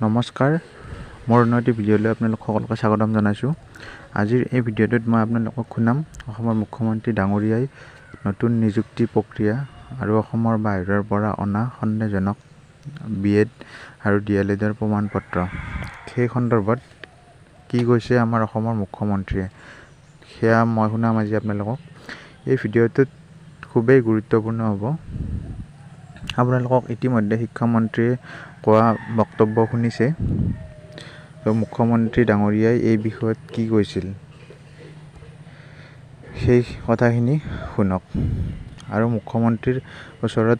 নমস্কাৰ, মোৰ অন্য এটি ভিডিঅ'লৈ আপোনালোক সকলোকে স্বাগতম জনাইছোঁ। আজিৰ এই ভিডিঅ'টোত মই আপোনালোকক শুনাম অসমৰ মুখ্যমন্ত্ৰী ডাঙৰীয়াই নতুন নিযুক্তি প্ৰক্ৰিয়া আৰু অসমৰ বাহিৰৰ পৰা অনা সন্দেহজনক বি এড আৰু ডি এল এডৰ প্ৰমাণ পত্ৰ, সেই সন্দৰ্ভত কি কৈছে আমাৰ অসমৰ মুখ্যমন্ত্ৰীয়ে, সেয়া মই শুনাম আজি আপোনালোকক। এই ভিডিঅ'টোত খুবেই গুৰুত্বপূৰ্ণ হ'ব। আপোনালোকক ইতিমধ্যে শিক্ষামন্ত্ৰীয়ে কোৱা বক্তব্য শুনিছে। তো মুখ্যমন্ত্ৰী ডাঙৰীয়াই এই বিষয়ত কি কৈছিল, সেই কথাখিনি শুনক। আৰু মুখ্যমন্ত্ৰীৰ ওচৰত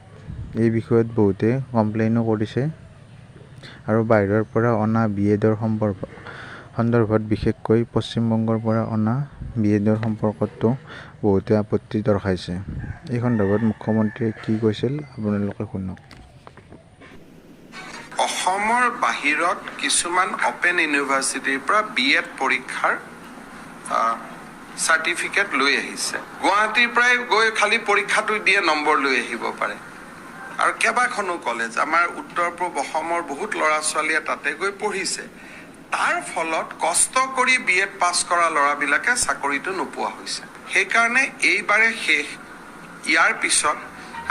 এই বিষয়ত বহুতে কমপ্লেইনো কৰিছে আৰু বাহিৰৰ পৰা অনা বি এডৰ সন্দৰ্ভত, বিশেষকৈ পশ্চিমবংগৰ পৰা অনা বি এডৰ সম্পৰ্কতো বহুতে আপত্তি দৰ্শাইছে। এই সন্দৰ্ভত মুখ্যমন্ত্ৰীয়ে কি কৈছিল, আপোনালোকে শুনক। অসমৰ বাহিৰত কিছুমান অপেন ইউনিভাৰ্চিটিৰ পৰা বি এড পৰীক্ষাৰ চাৰ্টিফিকেট লৈ আহিছে। গুৱাহাটীৰ পৰাই গৈ খালি পৰীক্ষাটো দিয়ে নম্বৰ লৈ আহিব পাৰে। আৰু কেইবাখনো কলেজ, আমাৰ উত্তৰ পূব অসমৰ বহুত ল'ৰা ছোৱালীয়ে তাতে গৈ পঢ়িছে। তাৰ ফলত কষ্ট কৰি বি এড পাছ কৰা ল'ৰাবিলাকে চাকৰিটো নোপোৱা হৈছে। সেইকাৰণে এইবাৰে শেষ। ইয়াৰ পিছত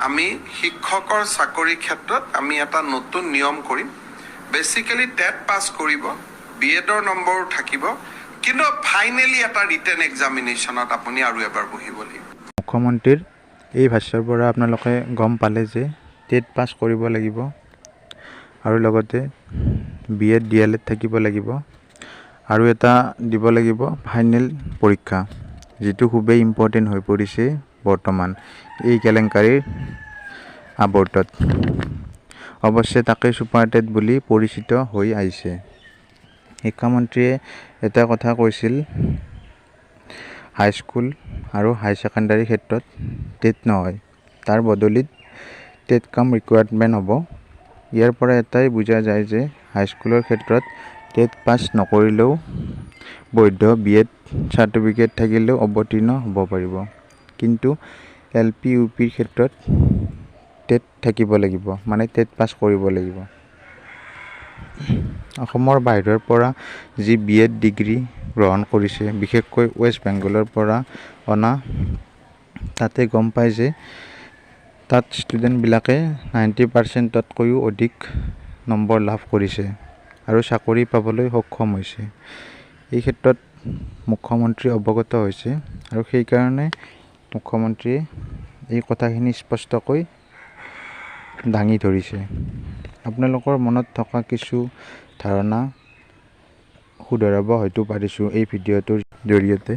আমি শিক্ষকৰ চাকৰিৰ ক্ষেত্ৰত আমি এটা নতুন নিয়ম কৰিম। বেচিকেলি টেট পাছ কৰিব, বি এডৰ নম্বৰো থাকিব, কিন্তু ফাইনেলি এটা ৰিটেন এক্সামিনেশ্যনত আপুনি আৰু এবাৰ বহিব লাগিব। মুখ্যমন্ত্ৰীৰ এই ভাষ্যৰ পৰা আপোনালোকে গম পালে যে টেট পাছ কৰিব লাগিব আৰু লগতে B Ed, D L Ed থাকিব লাগিব আৰু এটা দিব লাগিব ফাইনেল পৰীক্ষা, যিটো খুবেই ইম্পৰ্টেণ্ট হৈ পৰিছে বৰ্তমান এই কেলেংকাৰীৰ আৱৰ্তত। অৱশ্যে তাকে ছুপাৰ টেট বুলি পৰিচিত হৈ আহিছে। শিক্ষামন্ত্ৰীয়ে এটা কথা কৈছিল, হাইস্কুল আৰু হাই ছেকেণ্ডাৰীৰ ক্ষেত্ৰত টেট নহয়, তাৰ বদলিত টেট কাম ৰিক্ৰুইটমেণ্ট হ'ব। ইয়াৰ পৰা এটাই বুজা যায় যে হাইস্কুলৰ ক্ষেত্ৰত টেট পাছ নকৰিলেও বৈধ বি এড চাৰ্টিফিকেট থাকিলেও অৱতীৰ্ণ হ'ব পাৰিব, কিন্তু এল পি, ইউ পিৰ ক্ষেত্ৰত টেট থাকিব লাগিব, মানে টেট পাছ কৰিব লাগিব। অসমৰ বাহিৰৰ পৰা যি বি এড ডিগ্ৰী গ্ৰহণ কৰিছে, বিশেষকৈ ৱেষ্ট বেংগলৰ পৰা অনা, তাতে গম পায় যে তাত ষ্টুডেণ্টবিলাকে 90%তকৈও অধিক নম্বৰ লাভ কৰিছে আৰু চাকৰি পাবলৈ সক্ষম হৈছে। এই ক্ষেত্ৰত মুখ্যমন্ত্ৰী অৱগত হৈছে আৰু সেইকাৰণে মুখ্যমন্ত্ৰীয়ে এই কথাখিনি স্পষ্টকৈ দাঙি ধৰিছে। আপোনালোকৰ মনত থকা কিছু ধাৰণা শুধৰাব হয়তো পাৰিছোঁ এই ভিডিঅ'টোৰ জৰিয়তে।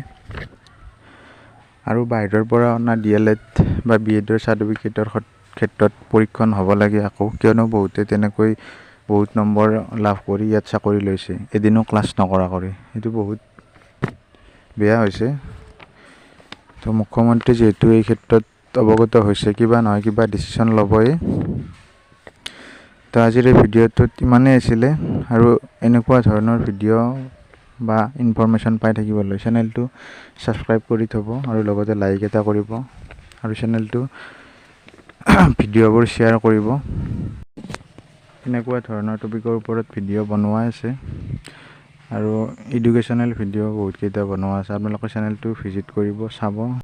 আৰু বাহিৰৰ পৰা অনা ডি এল এড বা বি এডৰ চাৰ্টিফিকেটৰ ক্ষেত্ৰত পৰীক্ষণ হ'ব লাগে আকৌ, কিয়নো বহুতে তেনেকৈ বহুত নম্বৰ লাভ কৰি ইয়াত চাকৰি লৈছে এদিনো ক্লাছ নকৰাকৈ। সেইটো বহুত বেয়া হৈছে। তো মুখ্যমন্ত্ৰী যিহেতু এই ক্ষেত্ৰত অৱগত হৈছে, কিবা নহয় কিবা ডিচিশ্যন ল'বই। তো আজিৰ এই ভিডিঅ'টোত ইমানেই আছিলে। আৰু এনেকুৱা ধৰণৰ ভিডিঅ' বা ইনফৰমেশ্যন পাই থাকিবলৈ চেনেলটো ছাবস্ক্ৰাইব কৰি থ'ব আৰু লগতে লাইক এটা কৰিব আৰু চেনেলটো ভিডিঅ'বোৰ শ্বেয়াৰ কৰিব। এনেকুৱা ধৰণৰ টপিকৰ ওপৰত ভিডিঅ' বনোৱা আছে আৰু এডুকেশ্যনেল ভিডিঅ' বহুতকেইটা বনোৱা আছে। আপোনালোকে চেনেলটো ভিজিট কৰিব, চাব।